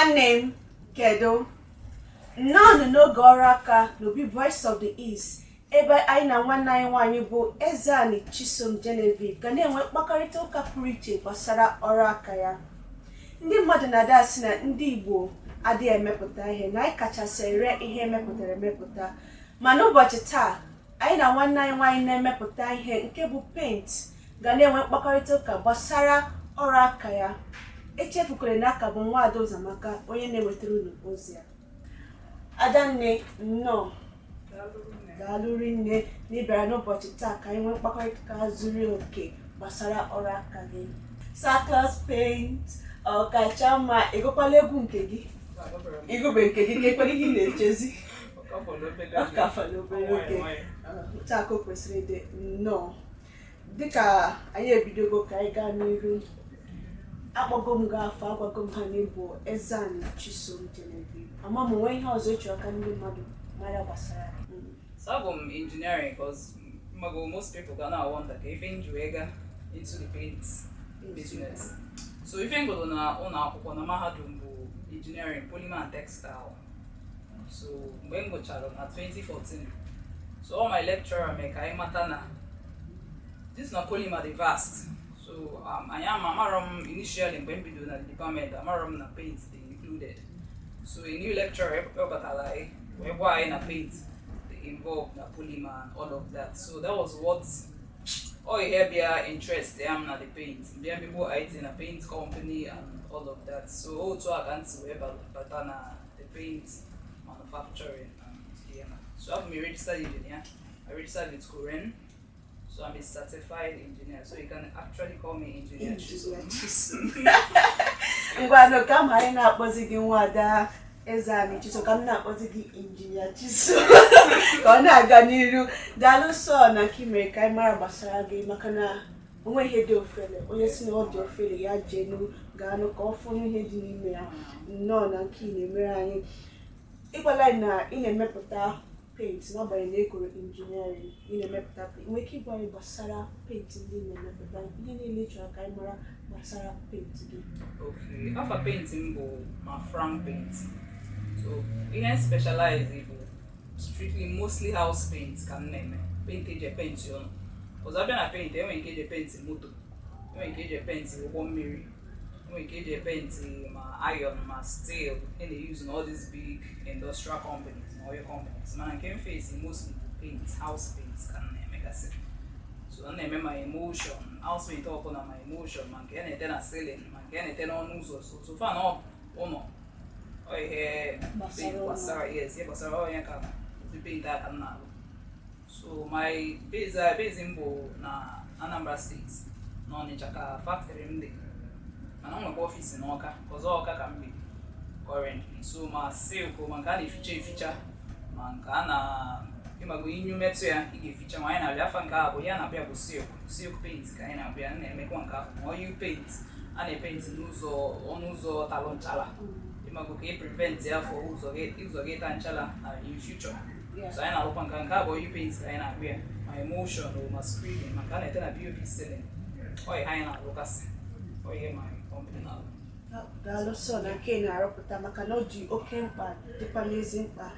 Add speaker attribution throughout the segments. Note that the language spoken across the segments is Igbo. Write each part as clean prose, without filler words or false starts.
Speaker 1: Nwanne m, kedu? Nnọọnụ n'oge ọrụ aka n'obi Voice of the East, ebe anyị na nwanne anyị nwaanyị bụ Ezeani Chisom Genevieve ga na-enwe mkpakọrịta ụka pụrụ iche gbasara ọrụ aka ya. Ndị mmadụ na-ada asị na ndị Igbo adịghị emepụta ihe, na anyị kachasị ere ihe emepụtara emepụta. Ma n'ụbọchị taa, anyị na nwanne anyị nwaanyị na-emepụta ihe nke bụ paint ga na-enwe mkpakọrịta ụka gbasara ọrụ aka ya. Echefukwara na aka bụ nwaada Ụzọamaka onye na-ewetara unu ozi ya. Adanne, nnọọ, daalụ rinne na ị bịara n'ụbọchị taa ka anyị nwee mkpakọrịta ụka zuru oke gbasara ọrụ aka gị. Saclus Paint ọkacha mma. Ịgụkwala egwu nke gị? Ịgụbe nke gị ka ekwere ihe ị na-echezi. Ọ ka fọrọ obere oge. Otu a ka o kwesịrị ịdị. Nnọọ. Dịka anyị ebidogo, ka anyị gaa n'iru. Akpọgo m gị afọ, agwago m ha na ịbụ Ezeani Chisom Genevieve. Ama m nwee ihe ọzọ ị chọrọ ka ndị mmadụ mara gbasara gị?
Speaker 2: So abụ m engineering, because mago most people ga na wonder ka ife m ji wee ga into the paint business. So ife m gụrụ na ụlọ akwụkwọ na mahadum bụ engineering, polymer and textile. So mgbe m gụchara na 2014, so all my lecturer mee ka anyị mata na this na polymer dị vast. So anyị ama amarọ m initially, mgbe m bidoro na the department, amarọ m na paint dị included. So a new lecturer webatara anyị wee gwa anyị na paint dị involved na polymer and all of that. So that was what all ihe bịa interest ya m na the paint, bịa migbo IT na paint company and all of that. So otu a ka m si wee bata na the paint manufacturing and yeah. So I'm a registered engineer. I registered with COREN. So I'm a certified engineer, so you can actually call me Engineer Chisom.
Speaker 1: Engineer Chisom. Ngwanụ, ka m ghara na-akpọzi gị nwaada Ezeani Chisom, ka m na-akpọzi gị Injinia Chisom ka ọ na-aga n'iru. Daalụ sọ na ka ị mere ka anyị mara gbasara gị, maka na onwe ihe dị ofele. Onye si na ọ dị ofele, ya jenu gaanụ ka ọ fụnụ ihe dị n'ime ya. Nnọọ na nke ị na-emere anyị. Ịgwala anyị na ị na-emepụta paint n'agbanyeghị na ị gụrụ engineering, ị na-emepụta paint. Nwee ike ịgwa anyị gbasara paint ndị ị na-emepụta, ihe niile ị chọrọ ka anyị mara gbasara paint gị?
Speaker 2: Okay, afa paint m bụ Mafran Paint. So ihe m specialize bụ strictly mostly house paint ka m na-eme. Paint eji paint ụlọ. Ọzọ, abịa na paint, enwere nke eji paint moto, enwere nke eji paint ụgbọ mmiri, enwere nke eji paint ma iron ma steel e na-use na all these big industrial companies na oil companies. Mana nke m face mostly bụ paint, house paint ka m na-emegasị. So m na-eme ma emulsion, house paint ọbụla, ma emulsion, ma nke a na-ete na ceiling, ma nke a na-ete n'ọnụ ụzọ. So far na ụlọ, ọ ihe
Speaker 1: gbasara ụlọ.
Speaker 2: Gbasara, yes, ihe gbasara ọ ya ka ụdị paint a ka m na-alụ. So my base m bụ na Anambra State, na Ọnịcha ka factory m dị, mana m nwekwa office n'Ọka, ọzọ Ọka ka m bi currently. So ma silk, ma nke a na-eficha eficha, ma nke a na ịmago inyu metụ ya ị ga-eficha, ma anyị na-abịa afa nke a bụ ya na-abịa bụ silk paint ka anyị na-abịa. M na-emekwa nke ahụ, ma oil paint a na-epaint n'ụzọ, ọnụ ụzọ talụ nchala, ịmago ka ị prevent ya for ụzọ gị ịta nchala na in future. So anyị na-alụkwa nke a bụ oil paint ka anyị na-akpụ ya, ma emulsion o, ma screening, ma nke a na-ete na POP ceiling. Ọ ihe anyị na-alụgasị, ọ ihe my company na-alụ.
Speaker 1: Daalụ sọ na nke ị na-arụpụta, maka na ọ dị oke mkpa, dịkwa n'ezi mkpa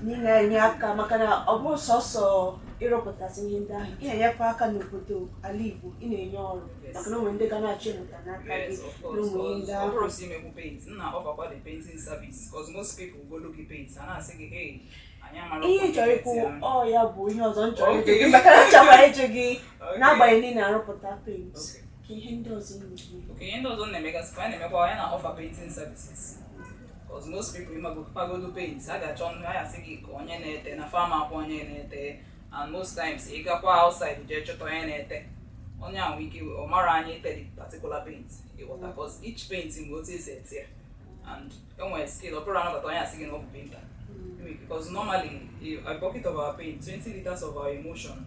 Speaker 1: na ị na-enye aka, maka na ọ bụ sọsọ ịrụpụtasị ihe ndị ahụ, ị na-enyekwa aka n'obodo ala Igbo, ị na-enye ọrụ, maka na o nwere ndị ga na-achọ ịmụta n'aka gị
Speaker 2: Yes, of
Speaker 1: na
Speaker 2: course.
Speaker 1: ụmụ ihe ndị
Speaker 2: Ọ
Speaker 1: ahụ.
Speaker 2: bụrụ si imekwu paint, m na-offerkwa the painting service, because most people go look paint a na-asị gị, "Hey, anyị amara."
Speaker 1: Ihe ị chọrọ ikwu, ọ ya bụ ihe ọzọ m chọrọ ịjụ gị, maka na nchọkwara ịjụ gị, n'agbanyeghị na ị na-arụpụta paint, ka ihe ndị ọzọ ị na-eme?
Speaker 2: Okay, ihe ndị ọzọ m na-emegasị, anyị na-emekwa, anyị na-offer painting services, because most people, ịmago pagolo paint a ga-achọ, ha ga-asị gị ka onye na-ete na farm akwa onye na-ete, and most times ị gakwa outside jee chọta onye na-ete, onye ahụ ike ọ mara anyị ete the particular paint, ịghọta? Because each paint nwere otu esi ete ya and enwere skill. Ọ bụrụ anabata onye asị gị na ọ bụ painter, because normally a bucket of our paint, 20 liters of our emulsion,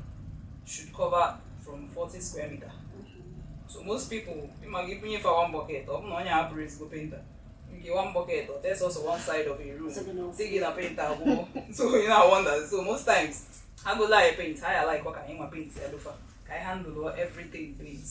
Speaker 2: should cover from 40 square meter. So most people, ịma gị bunye fa one bucket, ọ bụ na onye a bụrụ ezigbo painter, nke one bucket or test also one side of a room, sị gị na painter agwụgo. So you know wonder. So most times ha go lie paint ha ya like ka anyị nwa paint ya dofa ka anyị handle everything paint.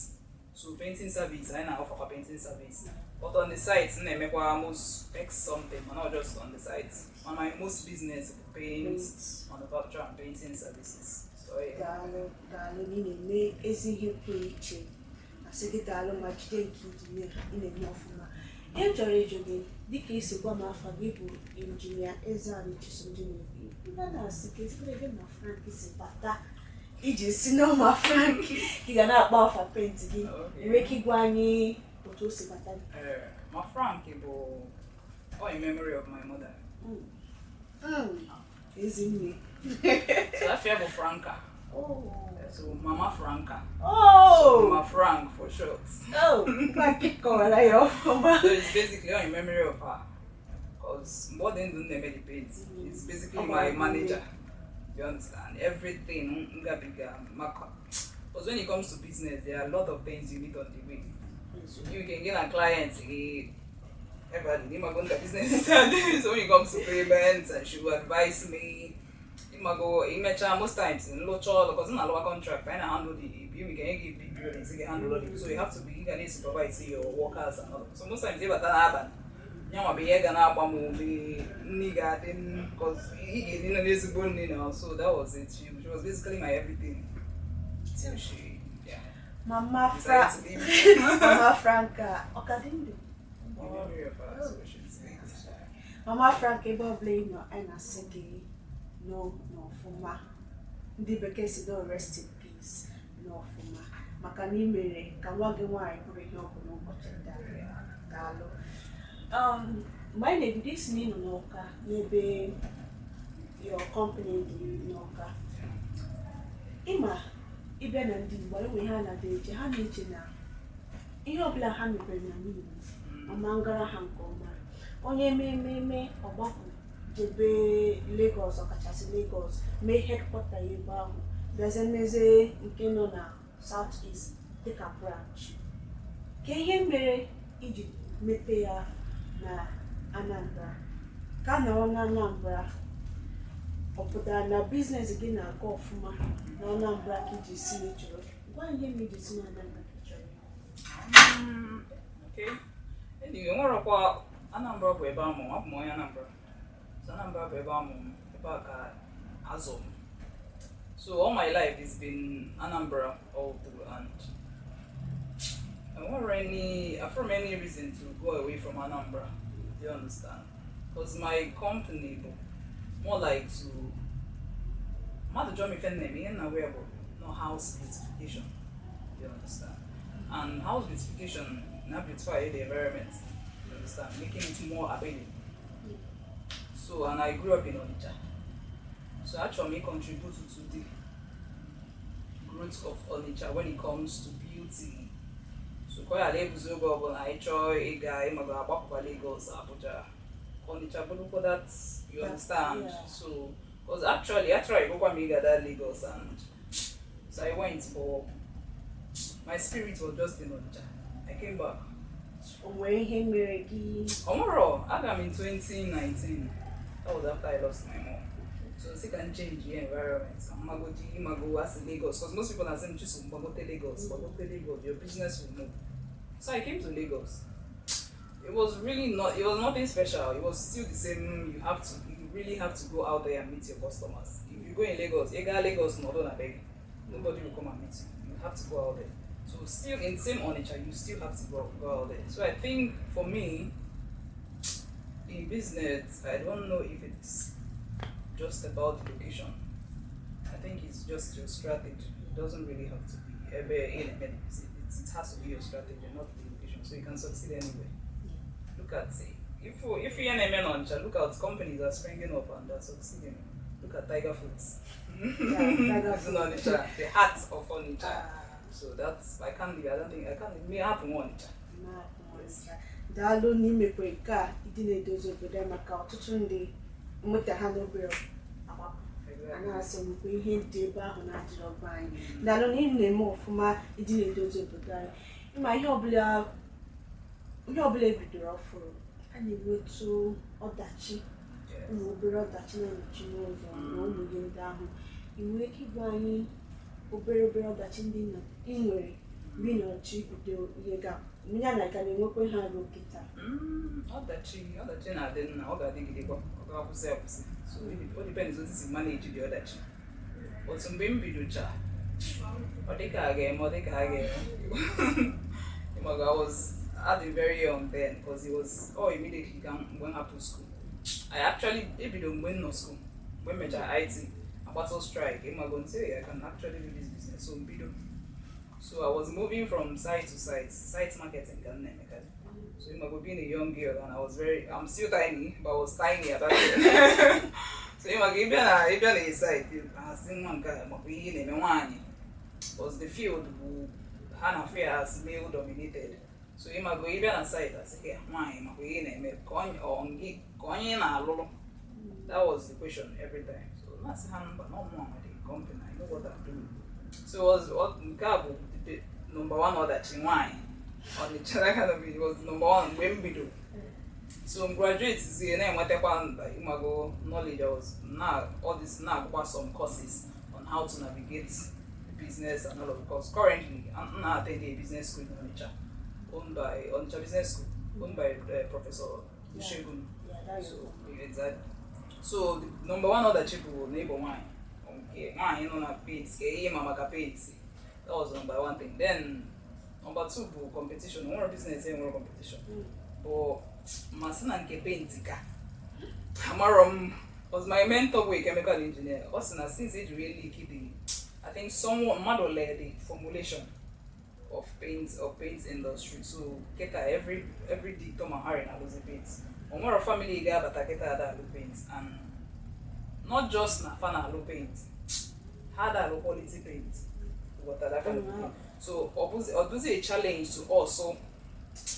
Speaker 2: So painting service, anyị na-offerkwa painting service. But on the site, m na-emekwa most X something, but not just on the site. On my most business bụ paint, manufacture and painting services. So yeah.
Speaker 1: Daalụ, daalụ na ị na-eme ezi ihe pụrụ iche. Asị gị daalụ ma jide nke iji ị na-eme ọfụma. Ihe m chọrọ ịjụ gị, dịka isi gwa m, afa gị bụ Injinia Ezeani Chisom Genevieve. Ndị a na-asị ka ezigbo ebe ma Frank si bata iji si n'ọma Frank ị ga na-akpọ afa paint gị. Nwere ike ịgwa anyị otu o si bata gị?
Speaker 2: Ma Frank bụ all in memory of my mother.
Speaker 1: Ezinne.
Speaker 2: So afa ya bụ Franca.
Speaker 1: Oh.
Speaker 2: So Mama Franca.
Speaker 1: Oh.
Speaker 2: So Mama Frank for short.
Speaker 1: Oh, Frank kọwara ya ọfụma.
Speaker 2: So it's basically all in memory of her. Because more than the name the paint, it's basically my manager. You understand? Everything ngabiga maka. Because when it comes to business, there are a lot of things you meet on the way. You can get a client, everybody, ịmago business. So when it comes to payments, and she will advise me. Ịmago, imecha most times in low because in a lower contract, I handle the you can give big buildings, you can handle all the, so you have to be, you can supervise your workers and all. So most times, if I nyanwa bụ ihe ga na-agba m ume, nni ga-adị m, cause ị ga-eri nọ n'ezigbo nri na. So that was it. She was basically my everything till she, yeah,
Speaker 1: Mama
Speaker 2: decided
Speaker 1: Fra
Speaker 2: to leave.
Speaker 1: Mama Franka, ọ ka dị ndụ?
Speaker 2: In memory of her, so she's late.
Speaker 1: Mama Frank, ebe ọbụla ị nọ, anyị na-asị gị nọ n'ọfụma. Ndị bekee si no rest in peace, n'ọfụma, maka na ị mere ka nwa gị nwaanyị bụrụ ihe ọ bụ n'ụbọchị taa. Daalụ. Mgbe anyị na-ebido, isi na ịnọ n'Ọka, n'ebe your company dị n'Ọka. Ịma ịbịa na ndị Igbo, enwe ihe a na-adị eche, ha na-eche na ihe ọbụla ha mepere n'ala Igbo ọma ngara ha nke ọma. Onye mee ememe ọgbapụ jebe Lagos, ọkachasị Lagos, mee headquarter ya ebe ahụ, bịazie mezie nke nọ na South East dịka branch. Ka ihe mere iji mepee ya na Anambra, ka nọrọ na Anambra? Ọ pụtara na business gị na-aga ọfụma na Anambra ka iji si na ị chọrọ? Gwa anyị ihe mere iji si na Anambra ka ị chọrọ.
Speaker 2: Okay. Anyway, nwerekwa Anambra bụ ebe amụ, abụ m onye Anambra. So Anambra bụ ebe amụ m, ebe a ka azụ m. So all my life it's been Anambra all through, and I nwere any, from any reason to go away from Anambra. Do you understand? Because my company bụ more like to mmadụ jụọ m ife m na-eme, ihe m na-agwa ya bụ no house beautification. Do you understand? And house beautification na beautify the environment. You understand? Making it more appealing. So, and I grew up in Onitsha. So actually, me contribute to the growth of Onitsha when it comes to beauty. So ka ọ ghara ebuzi oge ọbụla anyị chọọ ịga ịmago agbapụkwa Lagos, Abuja. Onitsha bụrụkwa that, you understand?
Speaker 1: Yeah.
Speaker 2: So, because actually, I tried go m ịga that Lagos, and so I went, but my spirit was just in Onitsha. I came back.
Speaker 1: O nwere ihe mere gị?
Speaker 2: Omoro, aga m in 2019. That was after I lost my mom. So see can change the environment. Magodi, Mago, as in Lagos. Because most people are saying, just gbagote Lagos, gbagote Lagos, your business will move. So I came to Lagos. It was really not, it was nothing special. It was still the same. You really have to go out there and meet your customers. If you go in Lagos, you go Lagos, no, don't beg. Nobody will come and meet you. You have to go out there. So still in same Onitsha, you still have to go out there. So I think for me, in business, I don't know if it's just about the location. I think it's just your strategy. It doesn't really have to be ebe ị na-eme the business. It has to be your strategy, not the location. So you can succeed anywhere. Look at, say, if you're na-eme n'Onitsha, look at companies are springing up and they're succeeding. Look at Tiger Foods.
Speaker 1: Yeah, Tiger
Speaker 2: It's in
Speaker 1: Foods.
Speaker 2: Onitsha, the heart of Onitsha.
Speaker 1: Ah.
Speaker 2: So that's, I can't leave. I don't think I can't me hapụ nwa Onitsha.
Speaker 1: Daalụ n'imekwe nke a ịdị na-edozi obodo ya, maka ọtụtụ ndị nweta ha n'obere agbapụ a na-asị nwekwa ihe dị ebe ahụ na-adịrị ọba anyị. Daalụ na ị na-eme ọfụma ịdị na-edozi obodo anyị. Ịma ihe ọbụla ebidoro ọfụrụ, a na-enwetu ọdachi, ụmụ obere ọdachi na-anọchi n'ụzọ na ụmụ ihe ndị ahụ. Ị nwere ike ịgwa anyị obere obere ọdachi ndị ị nwere mgbe ị na-achọ ibido ihe ga Ya na ka na-enwekwa ha ruo kịta?
Speaker 2: Ọdachi na-adị nna, ọ ga-adịgidekwa, ọ ga-akwụsị akwụsị. So it all depends otu si manage the ọdachi. Otu mgbe m bidocha, ọ dịka a ga-eme, ọ dịka a ga-eme. Ịmaga, I was at very young then, because it was all immediately ka mgbe m hapụ school. I actually ebido mgbe m nọ school, mgbe m mechara IT, agbata strike, ịmago ntị, I can actually do this business. So m bido. So I was moving from site to site, site marketing ka m na-emekarị. So ịmago, being a young girl, and I was very, I'm still tiny, but I was tiny at that time. So ịmago, ịbịa na site, asị nwa nke a makwa ihe ị na-eme nwaanyị. Because the field bụ ha na fear as male dominated. So ịmago, ịbịa na site, asị ya nwaanyị makwa ihe ị na-eme ka onye ọ gị ka onye ị na-alụrụ. That was the question every time. So na-asị ha mba na ọmụ nwe the company, I know what I'm doing. So it was what nke a bụ the number one ọdachi nwaanyị. Ọnịcha, that kind of it was the number one mgbe m bido. So m graduate zie na-enwetakwa ịmago knowledge. I was na all this na-agụkwa some courses on how to navigate the business and all of it. Because currently I'm na attend a business school in Onitsha, owned by Onitsha Business School, owned by Professor Ushegun.
Speaker 1: Yeah, that's
Speaker 2: So exactly. So the number one ọdachi bụ na ịbụ nwaanyị. Nke nwaanyị nọ na paint, ka ihe ma maka paint. That was number one thing. Then number two bụ competition. Nwere business enwere competition. But masị na nke paint ka amarọ m, was my mentor bụ a chemical engineer. Ọ sị na since eji wee leak the, I think someone mmadụ led the formulation of paint industry. So kịta every day Tom and Harry na-alụzi paint. O nwere family ga-abata kịta ada alụ paint, and not just na fa na-alụ paint, ha da alụ quality paint. Ghọtara that kind of thing? So ọ bụzi a challenge to also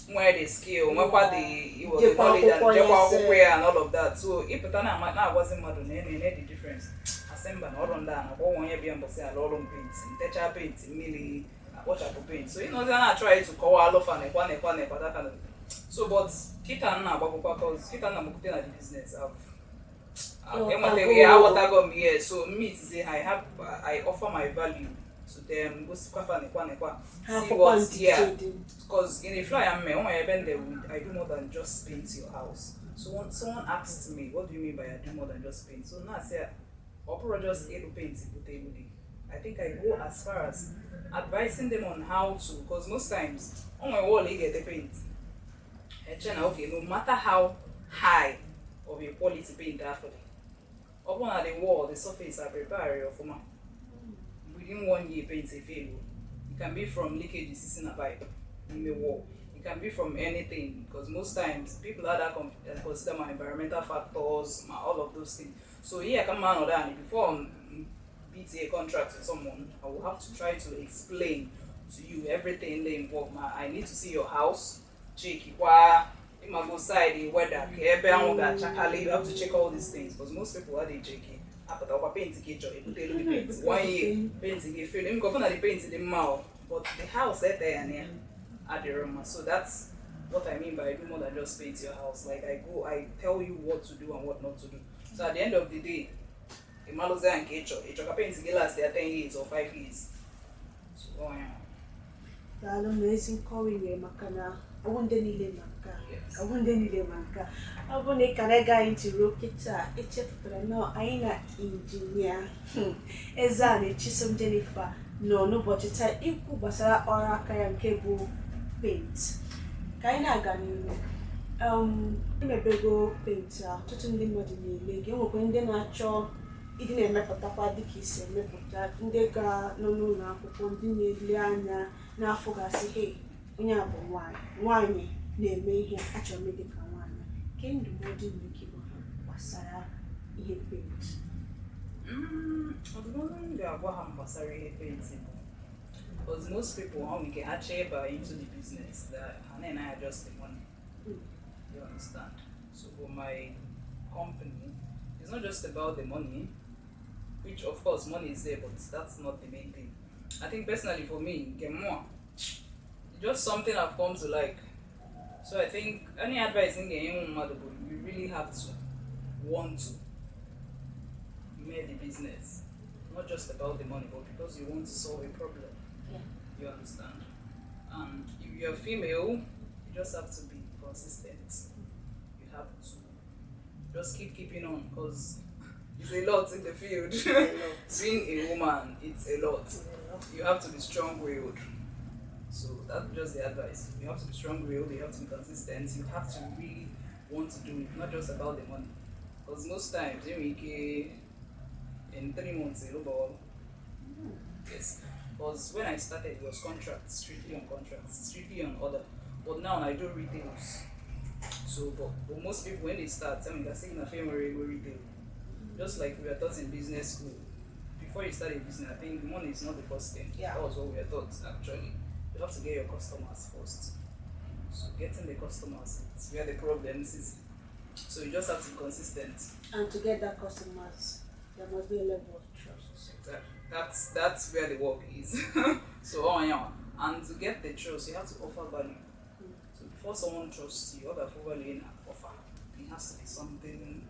Speaker 2: nwee the skill, nwekwa the
Speaker 1: Jekwa
Speaker 2: knowledge and
Speaker 1: akwụkwọ ya
Speaker 2: jekwa
Speaker 1: ese.
Speaker 2: Akwụkwọ ya and all of that. So ịpụta na na-agwazi mmadụ na ene the difference, asị mba na ọrụ ndị a nakwa ọnwa onye bịa mbọsị ala ọrụ m paint, ntecha paint, mmiri akpọchapụ paint. So ịnọzi na na-try to kọwaa alụfa nekwa nekwa nekwa, that kind of thing. So but kịta m na-agbagokwa, cause kịta m na-agbagote na the business, I've enwetaghị ya, aghọtago m ihe. So meet say I have, I offer my value to them, gosikwa fa nekwa nekwa.
Speaker 1: Ha
Speaker 2: See
Speaker 1: akwụkwọ
Speaker 2: what, yeah,
Speaker 1: ndịiche dị.
Speaker 2: Because in a flyer me onwe ebe ndị I do more than just paint your house. So when someone asked me, "What do you mean by I do more than just paint?" So now I say, ọ bụrụ just elu paint bute elu dị, I think I go as far as advising them on how to, because most times onwe wall ị ga-ete paint, eche na okay, no matter how high of a quality paint afọ dị, ọ bụrụ na the wall, the surface are prepare ọfụma, within one year paint e fail. It can be from leakage si na pipe n'ime wall, it can be from anything, because most times people that consider my environmental factors, my all of those things. So here come man or that before beat a contract with someone, I will have to try to explain to you everything they involve. Ma I need to see your house, check kwa ịmago side, the weather, ka ebe anwụ ga-achakali. You have to check all these things, because most people are check apụtakwa paint ka ị chọrọ ebute elu gị paint, one year paint gị fail. Nke ọbụna the paint dị mma o, but the house ete ya na ya adịrọ mma. So that's what I mean by I do more than just paint your house. Like I go, I tell you what to do and what not to do. So at the end of the day, ị malụzie nke ị chọrọ, ị chọrọ ka paint gị last ya 10 years or 5 years. So ọ ya.
Speaker 1: Daalụ na ezi nkọwa i nyere, maka na ọwụ ndị niile ma nke a.
Speaker 2: Yes.
Speaker 1: Ọwụ ndị niile ma nke a. Ọ bụ na ị ka na-ege anyị ntị ruo kịta, echefukwara na anyị na injinia Ezeani Chisom Jennifer nọ n'ụbọchị taa ikwu gbasara ọrụ aka ya nke bụ paint. Ka anyị na-aga n'ihu, emebego paint a, ọtụtụ ndị mmadụ na-ele gị, enwekwa ndị na-achọ ịdị na-emepụtakwa dịka isi emepụta, ndị ga nọ n'ụlọ akwụkwọ, ndị na-ele anya n'afọ gasị, "Hey, onye a bụ nwaanyị, nwaanyị na-eme ihe a, achọrọ m ịdị ka nwaanyị a." Ke ndụmọdụ ị nwere ike ịgwa ha gbasara ihe paint?
Speaker 2: Ndụmọdụ m ga-agwa ha gbasara ihe paint bụ, because most people ha nwere ike ha chee ịba into the business that ha na-ene anya just the money. You understand? So for my company, it's not just about the money, which of course money is there, but that's not the main thing. I think personally for me, nke mụa, it's just something I've come to like. So I think any advice m ga-enye ụmụ mmadụ bụ you really have to want to make the business. Not just about the money, but because you want to solve a problem.
Speaker 1: Yeah.
Speaker 2: You understand? And if you're female, you just have to be consistent. You have to just keep keeping on because it's a lot in the field. Being a woman, it's a lot. You have to be strong-willed. So that's just the advice. You have to be strong-willed. You have to be consistent. You have to really want to do it, not just about the money. Because most times, you make in 3 months, a lot. Yes. Because when I started, it was contracts, strictly on contracts, strictly on order. But now I do retails. So, but most people, when they start, I mean, they're saying a family retail. Just like we are taught in business school, before you start a business, I think money is not the first thing. That was what we are taught, actually. You have to get your customers first. So getting the customers is where the problems is. So you just have to be consistent.
Speaker 1: And to get that customers, there must be a level of trust.
Speaker 2: Exactly. That's where the work is. So oh yeah. And to get the trust, you have to offer value. So before someone trusts you, offer value in offer. It has to be something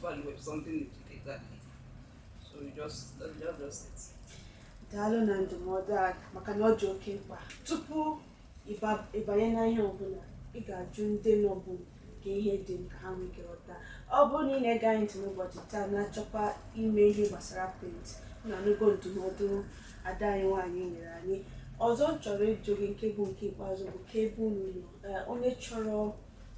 Speaker 2: valuable, something legit, exactly. So you just that's just it.
Speaker 1: Daalụ na ndụmọdụ a, maka na ọ dị oke mkpa. Tupu ịbanye na ihe ọbụla, ị ga-ajụ ndị nọbụ ka ihe dị ka ha nwee ike ghọta. Ọ bụrụ na ị na-ege anyị ntị n'ụbọchị taa na-achọkwa ime ihe gbasara paint, na anụgo ndụmọdụ ada anyị nwaanyị nyere anyị. Ọzọ m chọrọ ịjụ gị, nke bụ nke ikpeazụ, bụ ka ebe unu nọ. Onye chọrọ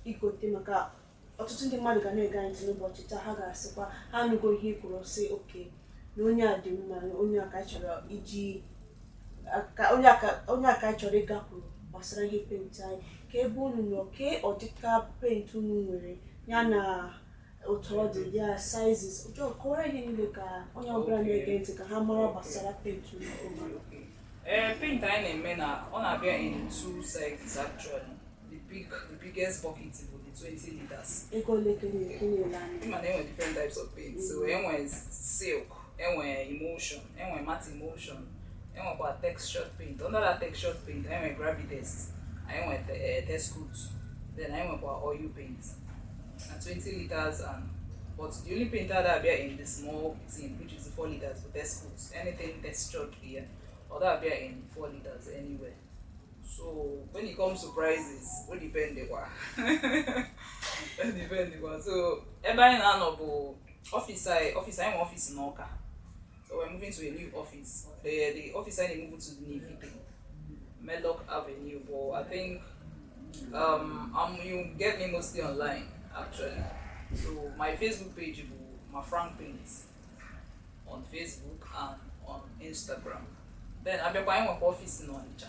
Speaker 1: igote, maka ọtụtụ ndị mmadụ ga na-ege anyị ntị n'ụbọchị taa, ha ga-asịkwa ha anụgo ihe i kwuru, sị oke na onye a dị mma, na onye a ka anyị chọrọ iji onye a ka anyị chọrọ ịgakwuru gbasara ihe paint anyị. Ka ebe unu nọ, ke ọdịka paint unu nwere, ya na otu ọ dị ya, sizes ụjọ, kọwara ihe niile ka onye ọbụla na-ege ntị ka ha mara gbasara paint unu ọfụma.
Speaker 2: Okay. Paint anyị na-eme na ọ na-abịa in two sizes, actually. The biggest bucket bụ the 20 liters.
Speaker 1: Ego ole ka na-ele anya?
Speaker 2: Ịma na enwe different types of paint. So enwe silk, enwe emulsion, enwe matte emulsion, enwekwa textured paint. Under that textured paint, enwe Gravitest, enwe test coat, then enwekwa oil paint. Na 20 liters, and but the only paint that abịa in the small tin, which is the 4 liters, for test coat, anything textured here, or that abịa in 4 liters anywhere. So when it comes to prices, o depend kwa, o depend kwa. So ebe anyị na-anọ bụ ọfịs anyị nwe ọfịs n'Ọka. So we're moving to a new office. The office anyị na-move to N'Ifite, Medlock Avenue. But I think you get me mostly online, actually. So my Facebook page bụ Ma Frank Paints on Facebook and on Instagram. Then abịakwa, anyị nwekwa ọfịs n'Ọnịcha.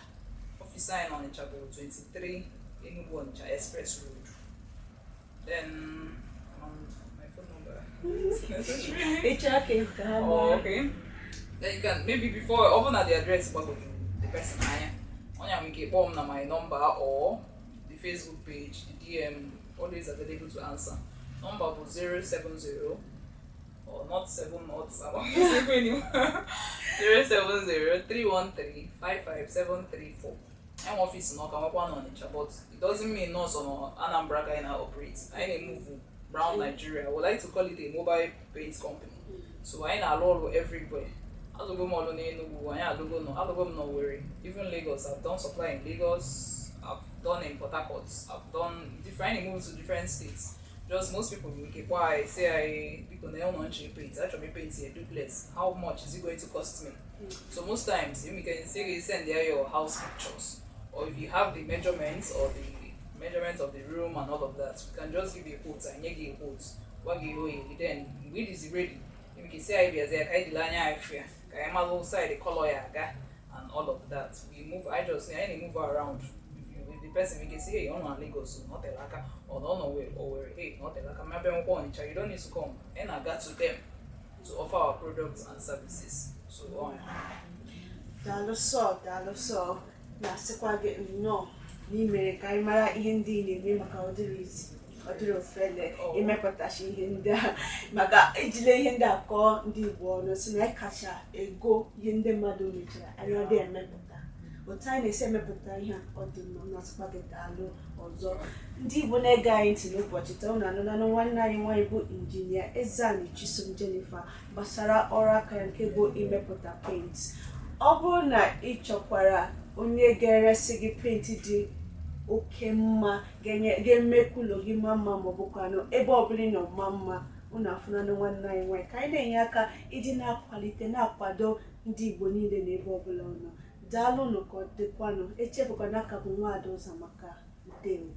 Speaker 2: Ọfịs anyị n'Ọnịcha bụ 23 Enugu Onitsha Express Road. Then my phone number is necessary.
Speaker 1: Ịchọrọ ka ha
Speaker 2: Oh,
Speaker 1: mara.
Speaker 2: okay. Then you can maybe, before ọ bụrụ na the address gbagwoju the person anya, onye nwere ike kpọọ m na my number or the Facebook page, the DM, always available to answer. Number bụ 070 or not 7 not 070 313 55734. Enwe ọfịs n'Ọka, nwekwa n'Ọnịcha, but it doesn't mean nọọsụ nọ Anambra ka anyị na-operate. Anyị na-emove round Nigeria. We like to call it a mobile paint company. So anyị na-alụ ọrụ everywhere. Alụgo m ọrụ n'Enugu, anyị alụgo nọ, alụgo m n'Owerri, even Lagos. I've done supply in Lagos, I've done in Port Harcourt, I've done different, anyị move to different states. Just most people nwere ike kpọọ anyị, say anyị, "Biko, na ụlọ nche paint, achọrọ m paint a duplex, how much is it going to cost me?" So most times you can say send there your house pictures, or if you have the measurements or the measurements of the room and all of that, we can just give you a quote and nye gị a quote, gwa gị ihe oyi. Then mgbe it is ready, you can say anyị bịazie ka anyị dịle anya anyị fịa ka anyị malụ side color ya aga and all of that. We move, I just say anyị move around. If the person, we can say, "Hey, ọ nọ na Lagos, ọ tere aka," or na ọ nọ Owerri, "Hey, ọ tere aka, ma bịa nwekwa Ọnịcha." You don't need to come. Anyị na-aga to them to offer our products and services. So ọ ya.
Speaker 1: Daalụ sọ, daalụ sọ. Na-asịkwa gị nnọọ n'imere ka anyị mara ihe ndị ị na-eme, maka ọ dịrị izi, ọ dịrị ofele imepụtachi ihe ndị a, maka ejile ihe ndị a kọọ ndị Igbo ọnụ si na anyị kacha ego ihe ndị mmadụ mechara, anyị ọ dị emepụta otu anyị na-esi emepụta ihe a. Ọ dị mma. Na-asịkwa gị daalụ ọzọ. Ndị Igbo na-ege anyị ntị n'ụbọchị taa, unu anụlanụ nwanne anyị nwaanyị bụ Injinia Ezeani Chisom Jennifer gbasara ọrụ aka ya nke bụ imepụta paint. Ọ bụrụ na ị chọkwara Onye ga-eresi gị penti dị oke mma ga-emekwa ụlọ gị maa mma, ma ọ bụkwanụ ebe ọbụla ị nọ maa mma. Unu afụnanụ nwanne anyị nwaanyị ka anyị na-enye aka iji na-akwalite, na-akwado ndị Igbo niile na ebe ọbụla ọ nọ. Daalụnụ, ka ọ dịkwanụ. Echefukwana aka bụ Nwaada Ụzọamaka. Ndewo.